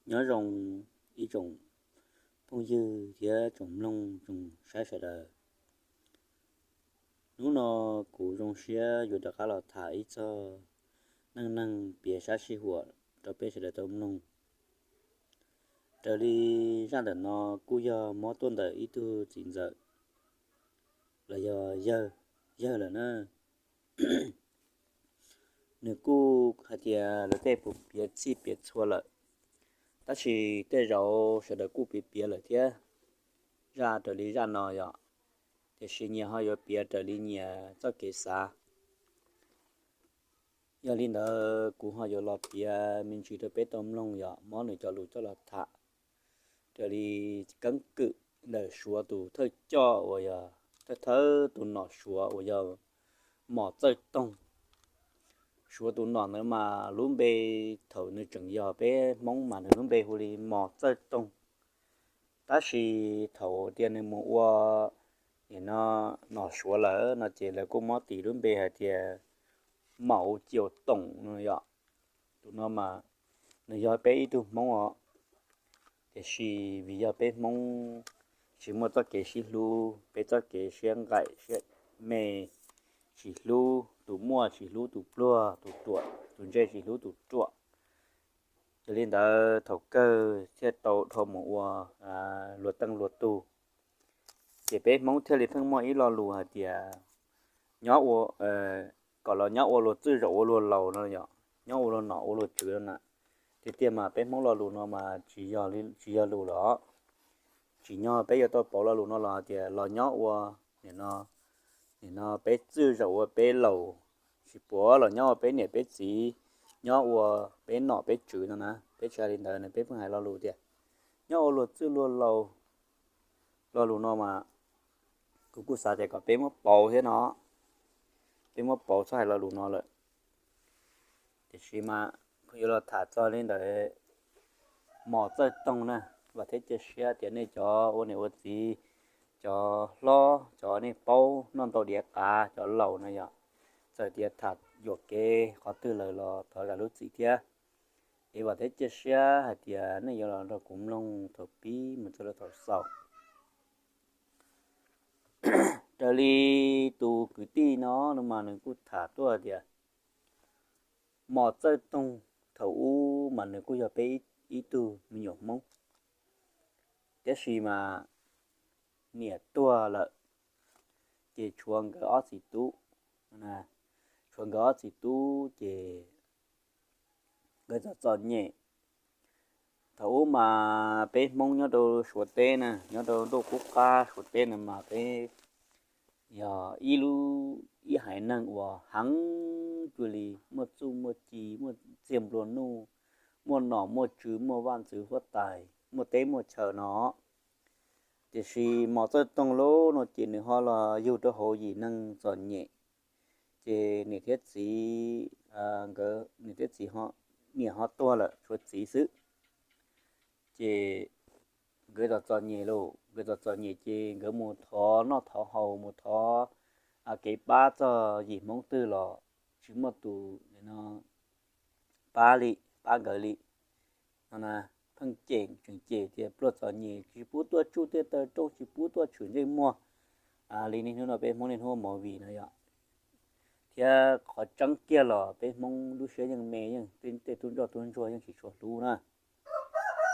Nyob zoo ib tsoom phooj ywg thiab tsoom mloog tsoom saib sawv daws. Hnub no kuv zoo siab yuav rov qab los tham ib txog neej neeg piav sab sij huam rau peb sawv daws tau mloog. Raws li zaj ntawm no kuj yog muab tuaj ntawm ib tug txiv ntxawm los yog yawg, yawg lawm na. Nws kuj hais tias lawv tej puas piav txhij piav txhua lawm, tab sis tej zaum sawv daws kuj piav piav lawm thiab, zaj raws li zaj no yom, tiam sis nyias ho yuav piav raws li nyias txoj kev xav. Yog li ntawd kuv ho yuav los piav me ntsis rau peb tau mloog yom, muab nws cov lus coj los tham raws li keeb kwm ntawm Suav tus thawj coj uas yog thawj thawj tus nom Suav uas yog Mos Txawj Toog. Suav tus nom ntawd mas lub npe thaum nws tseem yog peb Hmoob mas nws lub npe hu li Mos Txawj Toog. Tab sis thaum tias nws mus ua nim no nom Suav lawm no ces lawv kuj muab tis lub npe hais tias Maus Ciaus Toom no yom. Tus no mas nws yog peb ib tug Hmoob os, tiam sis vim yog peb Hmoob tsis muaj txoj kev sib hlub, peb txoj kev siab nqaim siab me, tsis hlub tus muaj tsis hlub tus pluag, tus ruam tus ntse tsis hlub tus ruam. Yog li ntawd thaum kawg thiaj tau dhau mus ua luag teej luag tug. Ces peb Hmoob thiaj li pheej muaj ib lo lus hais tias nyob ua, kom los nyob ua luag txwj zaum ua luag laus no yom, nyob ua luag nom ua luag tswv no na. Tiag tiag mas peb Hmoob lo lus no mas tsis yog, tsis yog lus los, tsim nyog peb yuav tau pauv lo lus no los hais tias los nyob ua, nim no, nim no peb txwj zaum ua peb laus, tsis pub los nyob ua peb niam peb txiv, nyob ua peb nom peb tswv no na. Peb tsis hais li ntawd na, peb pheej hais lo lus tias nyob ua luag txwj luag laus. Lo lus no mas kuv kuj xav tias kom peb muab pauv thiab no, peb muab pauv txhob hais lo lus no lawm. Tiam sis mas kuv yuav los tham txog li ntawd Mos Txawj Toog na. Vam thiab cia siab tias nej cov ua niam ua txiv, cov hlob, cov nej paub noj ntau diav qav, cov laus no yom, txawm tias tham yuam kev qhov twg lawm los thov zam lub txim thiab. Es vam thiab cia siab hais tias nej yuav los nrog kuv mloog thaum pib mus txog rau thaum xaus. Raws li tus kwv tij no no mas nws kuj tham tuaj tias Mos Txawj Toog thaum ub mas nws kuj yog peb ib tug me nyuam Hmoob, tiam sis mas niam tuag lawm, ces tshuav nkawd ob txiv tub, tshuav nkawd ob txiv tub ces nkawd txom txom nyem. Thaum ub mas peb Hmoob nyob rau Suav teb na, nyob rau ntuj qub qab Suav teb na mas peb yog ib lub, ib haiv neeg uas heev cuag li, muaj txuj muaj ci, muaj txiag nplua nuj, muaj nom muaj tswv, muaj vaj ntxwv huab tais, muaj teb muaj chaw no. Tiam sis Mos Txawj Toog lauj no ces nws ho los yug rau hauv yim neeg txom nyem, ces niam thiab txiv, nkawd niam thiab txiv, niam ho tuag lawm tshuav txiv xwb. Ces nkawd txom txom nyem lauj, nkawd txom txom nyem ces nkawd mus thov noj thov haus, mus thov kev pab txog yim Hmoob twg los tsis muaj tus pab li, pab nkawd li no na. Pheej cem, tseem cem tias pluag txom nyem, tsis pub tuaj tsuj tej taw rooj, tsis pub tuaj tshwm ntsej muag li niaj hnub no peb Hmoob niaj hnub ua movie no yom. Thiab qhov tseeb kiag los peb Hmoob lub siab yeej me, yeej tej tub ntsoj tub ntsuag yeej tsis tshua hlub na.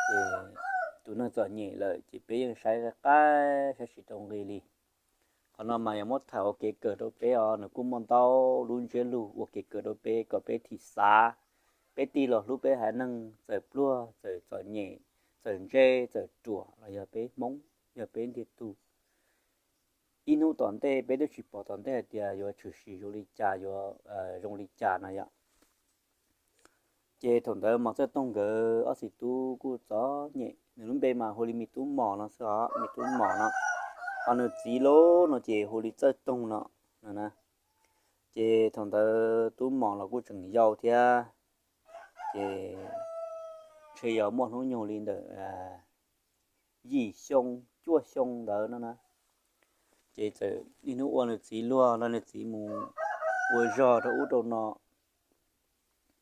Ces tus neeg txom nyem lawm ces peb yeej saib qaib saib tsis tau nqi li. Qhov no mas yog muab tham ua kev kawm rau peb os, nws kuj muaj ntau lub ntsiab lus ua kev kawm rau peb kom peb thim xav, peb tig los hlub peb haiv neeg txawm pluag txawm txom nyem, txawm ntse txawm ruam los yog peb Hmoob, yog peb ntiag tug. Ib hnub tom ntej peb twb tsis pom tom ntej hais tias yuav tshwm sim zoo li cas, yuav zoo li cas no yom. Ces thaum ntawd Mos Txawj Toog nkawd ob txiv tub kuj txom nyem, nws lub npe mas hu li Me Tub Mos no xwb os, Me Tub Mos no. Ho nws txiv lauj no ces hu li Txawj Toog no no na. Ces thaum ntawd Tub Mos los kuj tseem yau thiab, ces ntshe yog muaj hnub nyoog li ntawm yim xyoo cuaj xyoo ntawd no na. Ces txawm niaj hnub ua nws txiv luag, nrog nws txiv mus ua zog rau ub rau no.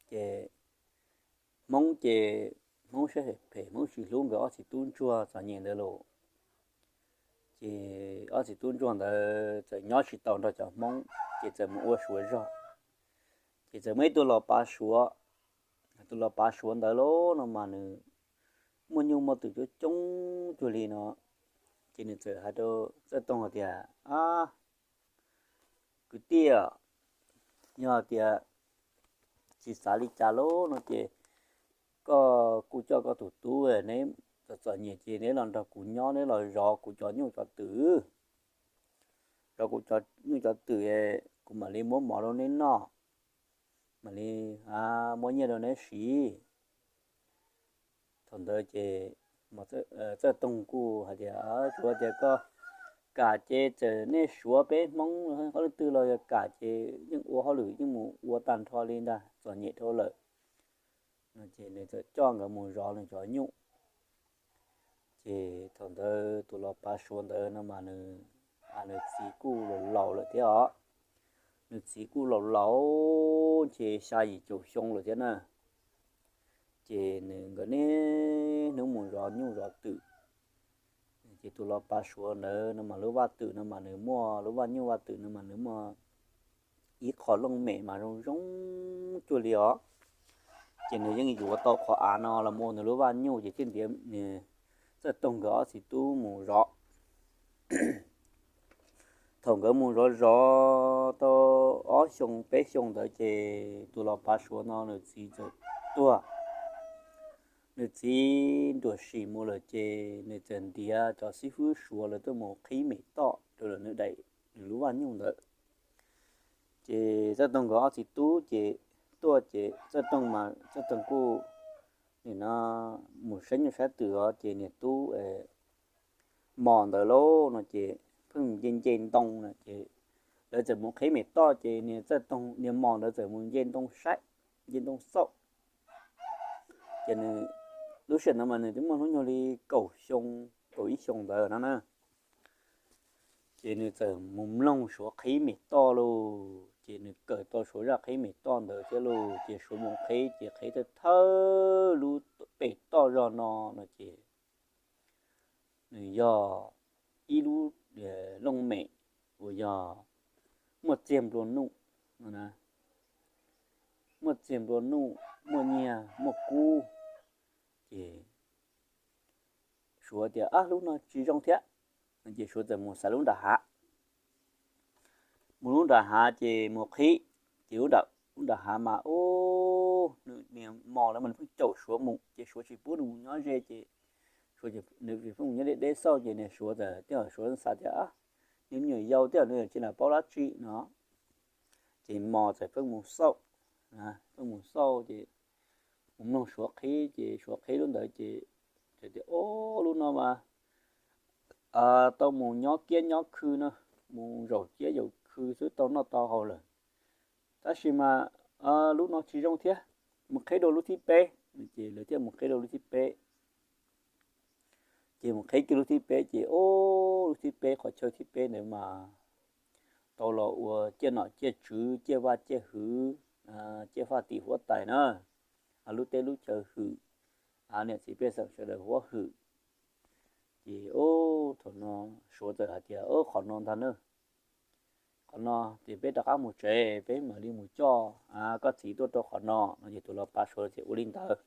Ces Hmoob ces Hmoob siab phem, Hmoob tsis hlub nkawd ob txiv tub ntsuag txom nyem ntawd los. Ces ob txiv tub ntsuag ntawd txawm nyob tsis tau nrog cov Hmoob, ces txawm mus ua Suav zog. Ces txawm muaj ib tug los pav Suav, tus los pav Suav ntawd los no mas nws muaj nyuj muaj twm coob coob cuag li no. Ces nws txawm hais rau Txawj Toog hais tias, Ab, kwv tij, yog tias tsis xav li cas los no ces koj kuj coj koj tus tub, neb txom txom nyem ces neb los nrog kuv nyob, neb los zov kuv cov nyuj cov twm, zov kuv cov nyuj cov twm, kuv mam li muab mov rau neb noj, mam li muab nyiaj rau neb siv. Thaum ntawd ces Txawj Toog kuj hais tias, Tsuav tias koj kam ces txawm nej Suav peb Hmoob qhov leej twg los yog kam ces yeej ua hauj lwm yeej mus ua tag nrho li ntag, txom nyem dhau lawm. Ces nws txawm coj nkawd mus zov nws cov nyuj. Ces thaum ntawd tus los pav Suav ntawd no mas nws, nws txiv kuj laus laus lawm thiab os. Nws txiv kuj laus laus, ces xya yim caum xyoo lawm thiab na. Ces nws nkawd niaj hnub mus zov nyuj zov twm. Ces tus los pav Suav ntawd no mas lub vaj twm no mas nws muaj, lub vaj nyuj vaj twm no mas nws muaj ib qho looj mem mas zoo zoo cuag li os. Ces nws yeej yuav tau qhov av no los mus ua nws lub vaj nyuj ces thiaj ntiav Txawj Toog nkawd ob txiv tub mus zov. Thaum nkawd mus zov zov tau ob xyoo peb xyoo ntawd ces tus los pav Suav no nws txiv txawm tuag. Nws txiv nruam sim mus lawm ces nws txawm ntiav cov xib fwb Suav lawv tuaj mus qhib mem toj rau lawm nws daim, nws lub vaj nyuj ntawd. Ces Txawj Toog nkawd ob txiv tub ces tuaj ces Txawj Toog mas Txawj Toog kuj, nim no mus saib nyuj saib twm os ces niag tub Mos ntawd lauj no ces pheej nce nce ntoo no ces lawv txawm mus qhib mem toj ces niag Txawj Toog niag Mos ntawd txawm mus nce ntoo saib, nce ntoo xauj. Ces nws, lub sij hawm ntawd mas nws twb muaj hnub nyoog li kaum xyoo, kaum ib xyoo ntawd no na. Ces nws txawm mus mloog Suav qhib mem toj lauj, ces nws kawm tau Suav zaj qhib mem toj ntawd thiab lauj, ces Suav mus qhib ces qhib thawj thawj lub pem toj zog no no ces nws yog ib lub looj mem uas yog muaj txiag nplua nuj, muaj txiag nplua nuj, muaj nyiaj muaj kub. Ces Suav tias, Ab, lub no tsis zoo thiab. Ces Suav txawm mus xaiv lub nram hav. Mus lub nram hav ces mus qhib, ces lub nram hav mas ub, nws niag Mos lawv mas nws pheej caum Suav mus ces Suav tsis pub nws mus nyob ze ces Suav, nws pheej mus nyob deb deb xauj ces niag Suav txawm, tej zaum Suav xav tias, Nws me nyuam yaus tej zaum nws tsis lam paub dab tsi no. Ces Mos txawm pheej mus xauj, pheej mus xauj ces mus mloog Suav qhib ces Suav qhib lub ntawd ces tias, Ob, lub no mas tau mus nyob kiab nyob khw no, mus zaum kiab zaum khw xwb tau noj tau haus lawm. Tab sis mas lub no tsis zoo thiab, mus qhib dua lub thib peb. Ces lawv thiaj mus qhib dua lub thib peb. Ces mus qhib kiag lub thib peb ces ob, lub thib peb, qhov chaw thib peb ntawd mas tau los ua ciaj nom ciaj tswv, ciaj vaj ciaj hwv, ciaj faj tim huab tais na, lub teb lub chaw hwm, niam txiv pej xeem sawv daws huab hwm. Ces ob, thaum no Suav txawm hais tias, Ob, qhov no ntag na, qhov no ces peb rov qab mus tsev, peb mam li mus coj koj txiv tuaj rau qhov no no. Ces tus los pav Suav tias ua li ntawd.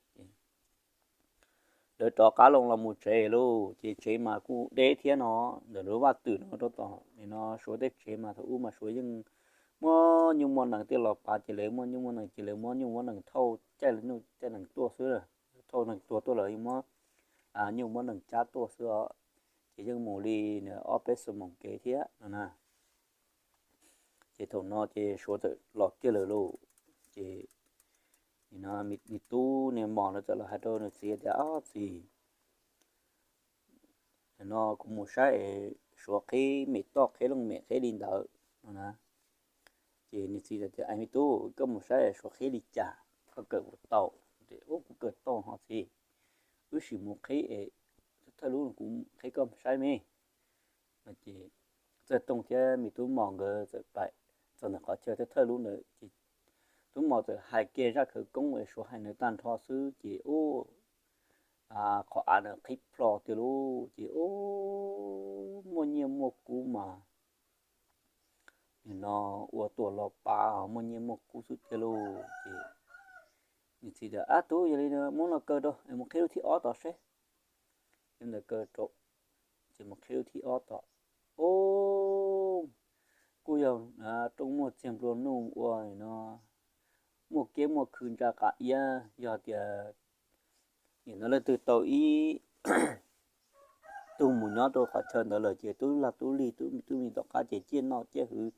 Lawv rov qab loo los mus tsev lauj, ces tsev mas kuj deb thiab no, ntawm lub vaj twm no rau tom nim no Suav tej tsev mas thaum ub mas Suav yeej muaj nyuj muaj nees, tej los pav ces lawv muaj nyuj muaj nees ces lawv muab nyuj muab nees thauj caij nyuj caij nees tuaj xwb, thauj nees tuag tuaj lawv yeej muab nyuj muab nees cab tuaj xwb os. Ces yeej mus li ob peb xuab moos kev thiab no na. Ces thaum no ces Suav txawm los kiag lawm lauj. Ces nim no me tub niag Mos no txawm los hais rau nws txiv tias, Ob txiv, no kuv mus saib es Suav qhib mem toj, qhib looj mem qhib li ntawd no na. Ces nws txiv tias, Ab, me tub, koj mus saib Suav qhib li cas, koj kawm puas tau? Ub, kuv kawm tau ho txiv, wb sim mus qhib es thawj lub kuv qhib koj saib me. Ces Txawj Toog thiab me tub Mos nkawd txawm pais txog ntawm qhov chaw thawj thawj lub ntawd ces tub Mos txawm hais kiag zaj khawv koob es Suav hais ntawd tag nrho xwb ces ub, qhov av ntawd qhib plho tiag lauj. Ces muaj nyiaj muaj kub mas, nim no ua tuam los pav muaj nyiaj muaj kub xwb tiag lauj. Ces nws txiv tias, Ab tub, yog li muab no kaw rau es mus qhib lub thib ob tom seb. Ntawd kaw rau, ces mus qhib lub thib ob tom, o, kuj yog rooj muaj txiag nplua nuj ua no, muaj kiab muaj khw ntsa qab iab. Yog tias nim no leej twg tau ib tug mus nyob rau qhov chaw ntawd lawm ces tub lag tub lig tub me tom qab ces ciaj noj ciaj hwv,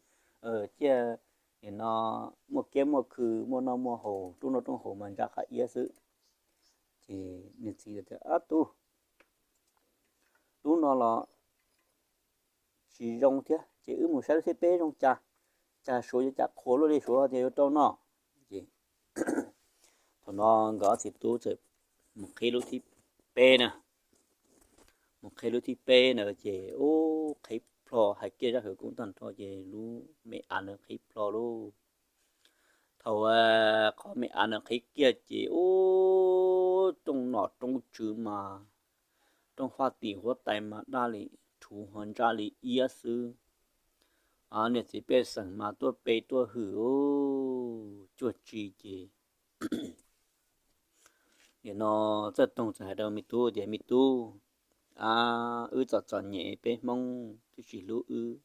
ciaj, nim no muaj kiab muaj khw, muaj noj muaj haus, rooj noj rooj haus mas ntsa qab iab xwb. Ces nws txiv tias, Ab tub, lub no los tsis zoo thiab, ces wb mus saib lub thib peb zoo cas, cas suav yuav cas qhuas luaj li suav tias yuav rau noj. Thaum no nkawd ob txiv tub txawm mus qhib lub thib peb na. Mus qhib lub thib peb na ces ub, qhib plho, hais kiag zaj khawv koob tag nrho ces lub me av ntawd qhib plho lauj. Thaum qhov me av ntawd qhib kiag ces ub, rooj nom rooj tswv mas, rooj faj tim huab tais mas daj li rhuv ho ntsa li iab xwb. Niam txiv pej xeem mas tuaj pe tuaj hwm cuag tsi ces nim no Txawj Toog txawm hais rau me tub tias, Me tub, wb txom txom nyem peb Hmoob twb tsis hlub wb,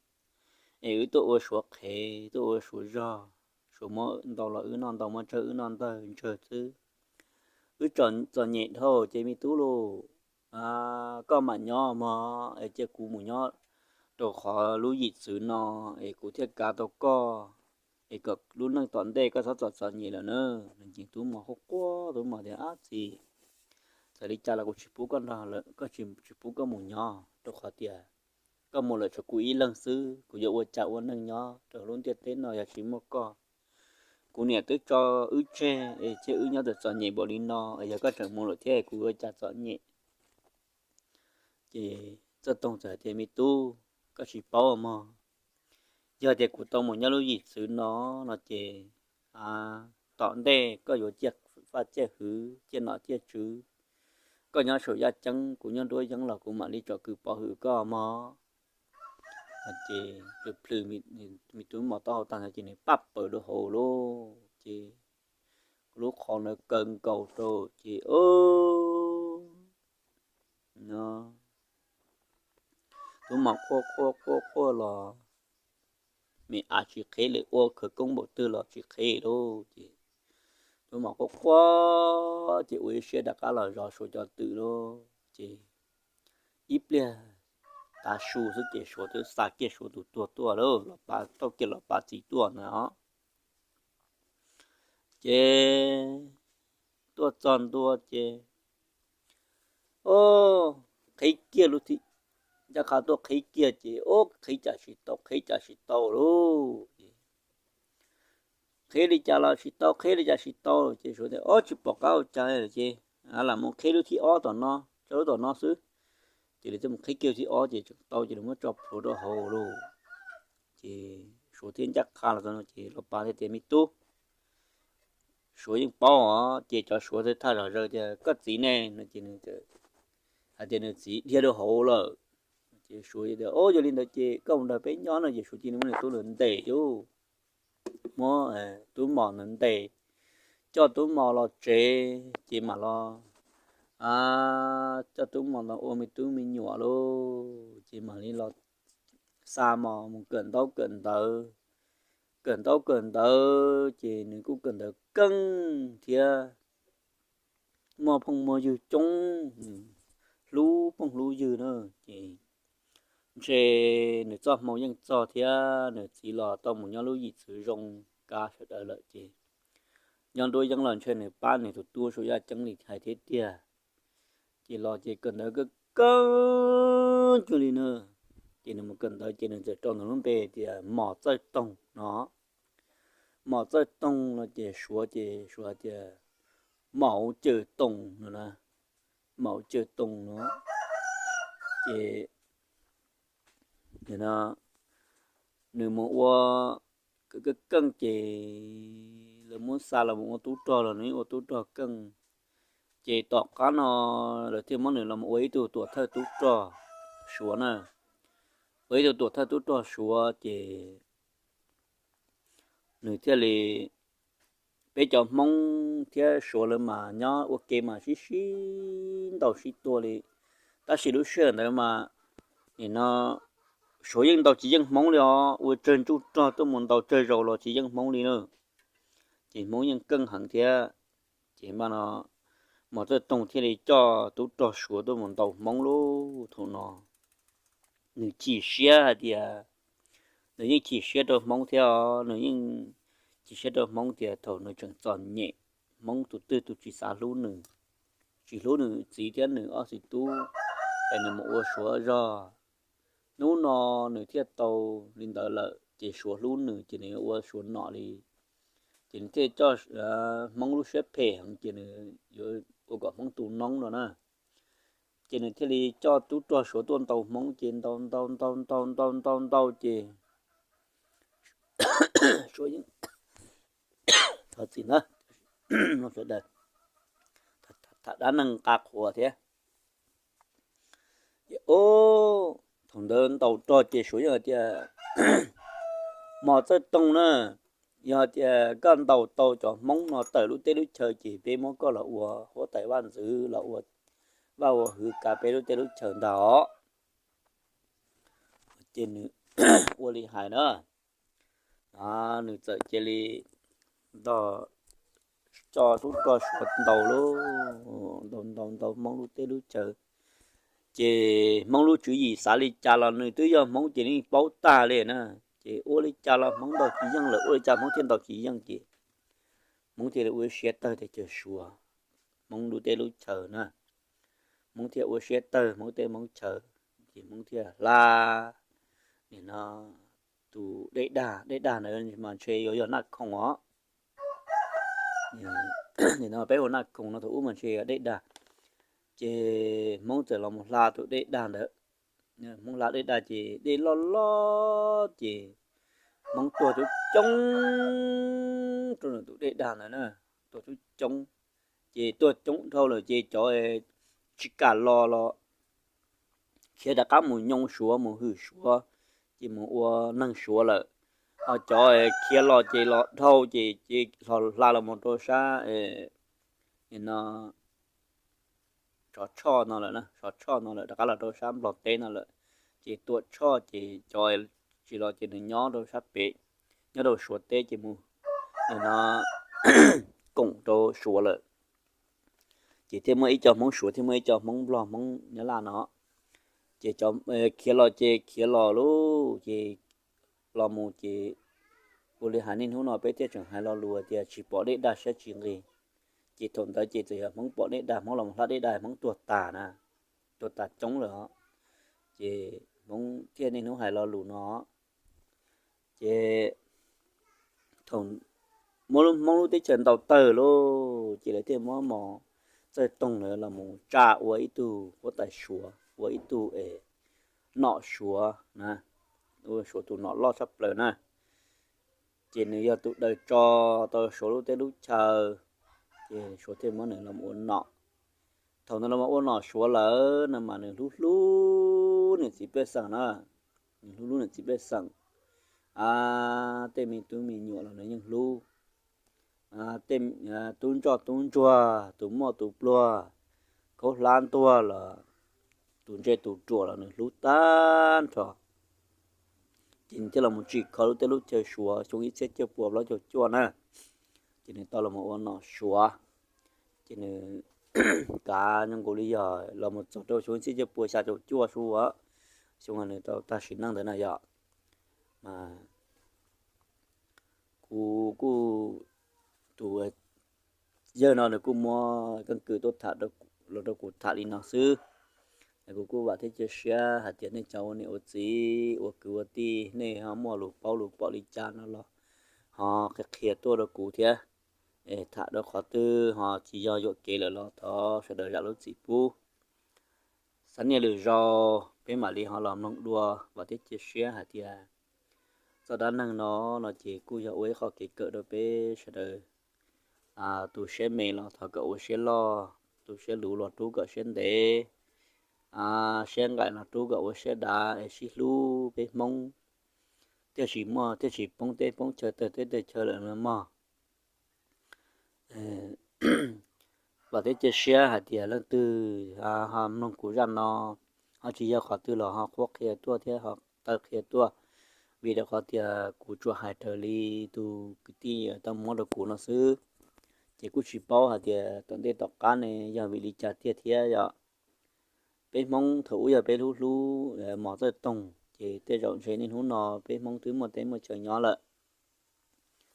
es wb tuaj ua suav qhev tuaj ua suav zog, suav muab ntau los wb noj ntau, muab tsawg wb noj ntawg ntsawg xwb. Wb txom nyem dhau ces me tub lauj, koj mam nyob mog, es cia kuv mus nyob rau qhov lub yim txwv no es kuv thiaj kav tau koj, es kom lub neej tom ntej koj txhob txom txom nyem lawm na. Ces tub mos quaj quaj, tub mos tias, Ab txiv, txawm li cas los kuv tsis pub koj nrog lawm, koj tsis, tsis pub koj mus nyob, rau qhov tias koj mus lawm tshuav kuv ib leeg xwb, kuv yuav ua cas ua neej nyob rau lub ntiaj teb no yog tsis muaj koj. Kuv niam twb tso wb tseg es thiaj wb nyob txom txom nyem npaum li no, es yog koj tseem mus lawm thiab kuv yuav ua cas txom nyem. Ces Txawj Toog txawm hais tias, Me tub, koj tsis paub mog, yog tias kuv tau mus nyob lub yim txwv no no ces tom ntej koj yuav ciaj faj ciaj hwv ciaj nom ciaj tswv. Koj nyob saum yaj ceeb, kuv nyob nruab yeeb los kuv mam li tsom kwm pov hwm koj mog. Ces plhws me tub mos taub hau tag no ces nws paj paws rau hauv lauj. Ces lub qhov ntawd kaw nkaus rau ces tub mos quaj quaj quaj quaj los me av tsis qhib li, ua khawv koob npaum twg los tsis qhib lauj. Ces tub mos quaj quaj ces ua ib siab rov qab los zov suav cov twm lauj. Ces ib pliag tav su xwb ces suav twb xa kiag suav tus tuag tuaj lauj, los pa, taug kiag los pa txiv tuaj na. Ces tuaj txog ntua ces, o, qhib kiag lub thib, ncaj qha tuaj qhib kiag ces, o, qhib cas tsis tau, qhib cas tsis tau lauj. Qhib li cas los tsis tau, qhib li cas tsis tau ces suav tias, O, tsis pom qab ua cas lawm ces lam mus qhib lub thib ob tom no, tso lub tom no xwb. Ces lawv thiaj mus qhib kiag thib ob ces tseem tau ces lawv muab tso plhuav rau hauv lauj. Ces suav thiaj ncaj qha los txog no ces los pa thiaj tias, Me tub, suav yeej paub os. Ces cov suav thiaj thaj zom zaws tias, Koj txiv ne? No ces nws hais tias nws txiv dhia rau hauv lawm. Ces suav tias, O, yog li ntawd ces koj mus nrog peb nyob no. Ces suav cia li muab nws tub ntawd ntes lauj, muab tub mos ntawd ntes, coj tub mos los tsev ces mam los, coj tub mos los ua me tub me nyuam lauj. Ces mam li los xa mos mus kawm ntaub kawm ntawv. Kawm ntaub kawm ntawv ces nws kuj kawm ntawv keej thiab, muaj phooj muaj ywg coob, hlub phooj hlub ywg na. Ces ntshe nws txoj hmoo yeej txog thiab nws txiv los tau mus nyob lub yim txwv zoo kav sawv daws lawm ces nyob nruab yeeb los ntshe nws pab nws tus tub saum yaj ceeb li hais thiab tiag. Ces los ces kawm ntawv keej keej cuag li na. Ces nws mus kawm ntawv ces nws txawm rau nws lub npe tias Mos Txawj Toog no. Mos Txawj Toog no ces suav ces suav tias Mos Cawm Toog no na. Mos Cawm Toog no ces nws mus ua keej keej ces lawv muab xa los mus ua tub rog los nws ua tub rog keej. Ces tom qab no lawv thiaj muab nws los ua ib tug tuam thawj tub rog Suav na. Ua ib tug tuam thawj tub rog Suav ces nws thiaj li, peb cov Hmoob thiab Suav lawv mas nyob ua ke mas sib sib ntaus sib tua li. Tab sis lub sij hawm ntawd mas nim no Suav yeej ntaus tsis yeej Hmoob li os, ua tsawg ntsuj rog tuaj mus ntaus tsawg zaus los tsis yeej Hmoob li na. Ces Hmoob yeej keej heev thiab. Ces mas no Mos Txawj Toog thiaj li coj tub rog Suav tuaj mus ntaus Hmoob lub thaum no. Nws chim siab hais tias, nws yeej chim siab rau Hmoob thiab os, nws yeej chim siab rau Hmoob tias thaum nws tseem txom nyem, Hmoob tus twg tus tsis xav hlub nws, tsis hlub nws txiv thiab nws ob txiv tub, es nws mus ua Suav zog. Hnub no nws thiaj tau li ntawd lawm ces Suav hlub nws ces nws yuav ua Suav nom li. Ces nws thiaj coj Hmoob lub siab phem heev ces nws yuav ua kom Hmoob tu noob no na. Ces nws thiaj li coj tub rog Suav tuaj ntaus Hmoob ces ntaus ntaus ntaus ntaus ntaus ntaus ntaus ces Suav yeej, thov txim na, sawv daws, tham dab neeg nqa qhuas thiab. Ces thaum ntawd ntaus rog ces Suav yeej hais tias, Mos Txawj Toog na, yog tias koj ntaus tau cov Hmoob no tawm lub teb lub chaw ces peb muab koj los ua huab tais vaj ntxwv los ua vaj ua hwv kav peb lub teb lub chaw ntag os. Ces nws ua li hais na, nws txawm cia li nto, coj tub rog Suav ntaus lub, ntaus ntaus ntaus Hmoob lub teb lub chaw. Ces Hmoob lub tswv yim xav li cas los nws twb yog Hmoob ces nws paub tag li na. Ces ua li cas los Hmoob ntaus tsis yeej lawm, ua li cas Hmoob thiaj ntaus tsis yeej ces Hmoob thiaj li ua siab tawg teb chaws Suav, Hmoob lub teb lub chaw na. Hmoob thiaj ua siab tawg Hmoob teb Hmoob chaw, ces Hmoob thiaj hla nim no tus dej dag, dej dag ntawd mas ntshe yuav yog Naj Khoom os. Nim no peb hu Naj Khoom no, thaum ub mas ntshe yog dej dag. Ces Hmoob txawm los mus hla tus dej dag ntawd. Hmoob hla dej dag ces dej loj loj ces Hmoob tuag coob coob rau ntawm tus dej dag ntawd na, tuag coob coob. Ces tuag coob dhau lawm ces cov tsis kam los los khiav rov qab mus nyoo Suav mus hwm Suav, ces mus ua neeg Suav lawm. Ho cov khiav los ces los dhau ces, ces hla los mus rau sab no, Tsov Tshoj no lawm, Tsov Tshoj no lawm, rov qab los rau sab Nplog teb no lawm. Ces Tuam Tshoj ces cov tsis los ces nws nyob rau sab pem, nyob rau Suav teb ces mus no koom rau Suav lawm. Ces thiaj muaj ib co Hmoob Suav thiab muaj ib co Hmoob Nplog Hmoob Nyab Laj no. Ces cov khiav los ces khiav los lauj, ces los mus ces ua li hais niaj hnub no peb thiaj tseem hais lo lus tias tsis pom dej dag siab tsis nqig. Ces thaum ntawd ces txawm yog Hmoob pom dej dag, Hmoob los hla dej dag, Hmoob tuag tas na, tuag tas coob lawm os. Ces Hmoob thiaj niaj hnub hais lo lus no. Ces thaum muab Hmoob lub teb chaws ntaus tawg lauj, ces lawv thiaj muab Mos Txawj Toog ntawd los mus tsa ua ib tug huab tais Suav, ua ib tug es nom Suav na, ua Suav tus nom loj tshaj plaws na. Ces nws yog tus daws tso tau Suav lub teb lub chaw, ces Suav thiaj muab nws los ua nom. Thaum nws los ua nom Suav lawm no mas nws hlub hlub niam txiv pej xeem na, nws hlub hlub niam txiv pej xeem. Tej me tub me nyuam los nws yeej hlub. Tej tub ntsoj tub ntsuag, tus muaj tus pluag, khaub hlab ntuag los, tus ntse tus ruam los nws hlub tag nrho. Ces nws thiaj los mus tsim kho lub teb lub chaw Suav xyoo ib txhiab cuaj pua plaub caug cuaj na. Ces nws tau los mus ua nom Suav. Ces nws kav nyob nkaus li yog los mus txog rau xyoo ib txhiab cuaj pua xya caum cuaj su, xyoo nws tau tag sim neej ntawd na yog. Mas kuv kuj, tus yawg no nws kuj muab keeb kwm tuaj tham los rau kuv tham li no xwb. Kuv kuj vam thiab cia siab hais tias nej cov ua niam ua txiv ua kwv ua tij nej ho muaj lus paub lus pom li cas no los ho qhia qhia tuaj rau kuv thiab. Tham rau qhov twg ho tsis yog yuam kev lawm los thov sawv daws zam lub txim pub. Xav niaj lwm zaus peb mam li ho los mloog dua, vam thiab cia siab hais tias txoj dab neeg no no ces kuj yog ua ib qho kev kawm rau peb sawv daws. Tus siab me los thov kom ua siab loj, tu siab luv los rub kom siab ntev, siab nqaim los rub kom ua siab dav es sib hlub peb Hmoob, thiaj tsis muaj, thiaj tsis poob teb poob chaw tawg teb tawg chaw lawm no mog. Vam thiab cia siab hais tias leej twg ho mloog kuv zaj no, ho tsis yog qhov twg los ho qhuab qhia tuaj thiab ho taw qhia tuaj, vim rau qhov tias kuv tsuas hais raws li tus kwv tij tau muab rau kuv no xwb. Ces kuj tsis paub hais tias tom ntej tom qab ne yog vim li cas tiag thiab yom. Peb Hmoob thaum ub yog peb hlub hlub Mos Txawj Toog, ces tej zaum ntshe niaj hnub no peb Hmoob twb muaj teb muaj chaw nyob lawm.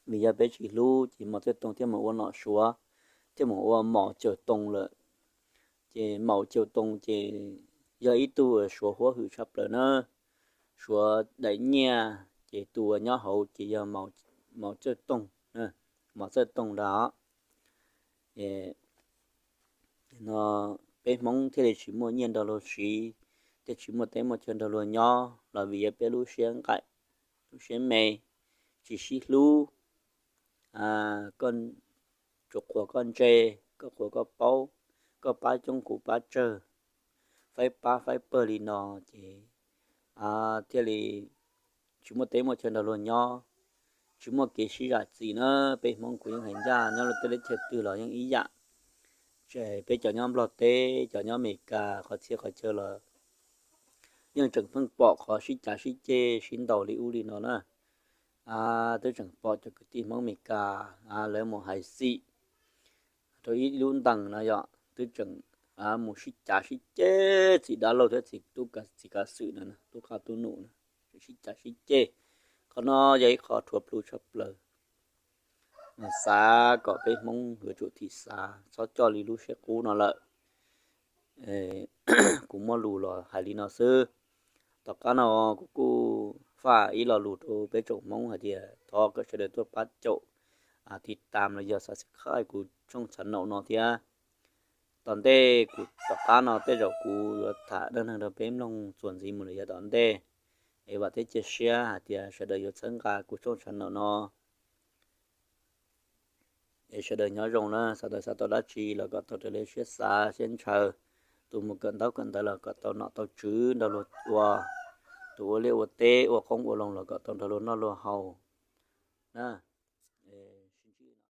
Vim yog peb tsis hlub ces Mos Txawj Toog thiaj mus ua nom Suav, thiaj mus ua Maus Cawm Toog lawm. Ces Maus Cawm Toog ces yog ib tug Suav huab hwm tshaj plaws na, Suav daim nyiaj, ces tus uas nyob hauv ces yog Maus Txawj Toog, Mos Txawj Toog ntag. No peb Hmoob thiaj li tsis muaj nyiaj nrog luag siv, thiaj tsis muaj teb muaj chaw nrog luag nyob los vim yog peb lub siab nqaim, lub siab me, tsis sib hlub. Koj tsuas qhuas koj ntse, koj qhuas koj paub, koj pab coob kuv pab tsawg, faib pab faib pawg li no ces thiaj li tsis muaj teb muaj chaw nrog luag nyob, tsis muaj kev sib zam txim na. Peb Hmoob kuv yeej hais ncaj nyob luag tej teb chaws twg los yeej ib yam. Tseem peb cov nyob Nplog teb, cov nyob Amelikas, qhov txhia qhov chaw los yeej tseem pheej pom qhov sib cav sib ceg sib ntaus li ub li no na. Twb tseem pom cov kwv tij Hmoob Amelikas lawv mus hais xim rau ib lub ntees no yom, twb tseem mus sib cav sib ceg, txiv dab laug thiab txiv tub, txiv kav xwm no, tub qab tub num no, sib cav sib ceg. Qhov no yog ib qho rhuav plhu tshaj plaws. Xav kom peb Hmoob yuav tsum thim xav txhob coj li lub siab qub no lawm. Kuv muaj lus los hais li no xwb. Tom qab no kuv kuj faj ib lo lus rau peb tsoom Hmoob hais tias thov kom sawv daws tuaj pab caum, tiv tam los yog subscribe kuv tshooj channel no thiab. Tom ntej kuv, tom qab no tej zaum kuv yuav tham dab neeg rau peb mloog txuas ntxiv mus lawm yav tom ntej. Es vam thiab cia siab hais tias sawv daws yuav txhawb nqa kuv tshooj channel no. Es sawv daws nyob zoo na, xav tau, xav tau dab tsi los kom tau raws li siab xav siab ntshaw. Tus mus kawm ntaub kawm ntawv los kom tau nom tau tswv nrog luag ua, tus ua liaj ua teb ua qoob ua loo los kom tau nrog luag noj luag haus na.